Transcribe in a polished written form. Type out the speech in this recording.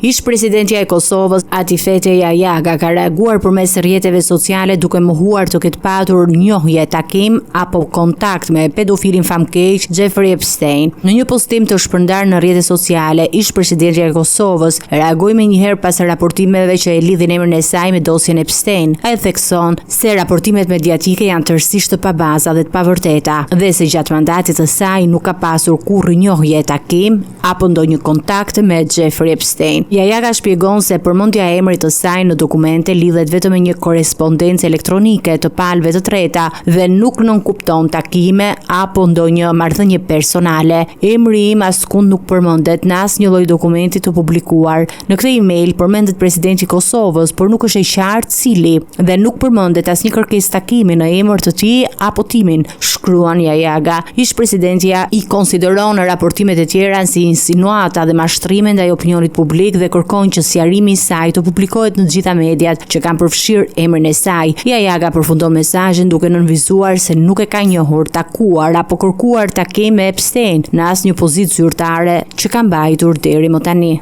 Ish-presidentja e Kosovës, Atifete Jahjaga, ka reaguar përmes rrjeteve sociale duke mohuar të ketë patur njohje, takim apo kontakt me pedofilin famëkeq Jeffrey Epstein. Në një postim të shpërndarë në rrjete sociale, ish-presidentja e Kosovës reagoi menjëherë pas raportimeve që e lidhin emrin e saj me dosjen Epstein. Ajo thekson se raportimet mediatike janë tërësisht të pabaza dhe të pavërteta dhe se gjatë mandatit të saj nuk ka pasur kurrë njohje, takim apo ndonjë kontakt me Jeffrey Epstein. Jahjaga shpjegon se përmendja e emrit të saj në dokumente lidhet vetëm me një korrespondencë elektronike të palëve të treta dhe nuk nënkupton takime apo ndonjë marrëdhënie personale. Emri im askund nuk përmendet në asnjë lloj dokumenti të publikuar. Në këtë email përmendet presidenti i Kosovës, por nuk është e qartë cili dhe nuk përmendet asnjë kërkesë takimi në emër të tij apo timin, shkruan Jahjaga. Ish-presidentja i konsideron raportimet e tjera si insinuata dhe mashtrime ndaj opinionit publik dhe kërkon që sqarimi i saj të publikohet në të gjitha mediat që kanë përfshirë emrin e saj. Jahjaga përfundon mesazhin duke nënvizuar se nuk e ka njohur, takuar apo kërkuar takim me Epstein në asnjë pozitë zyrtare që ka mbajtur deri më tani.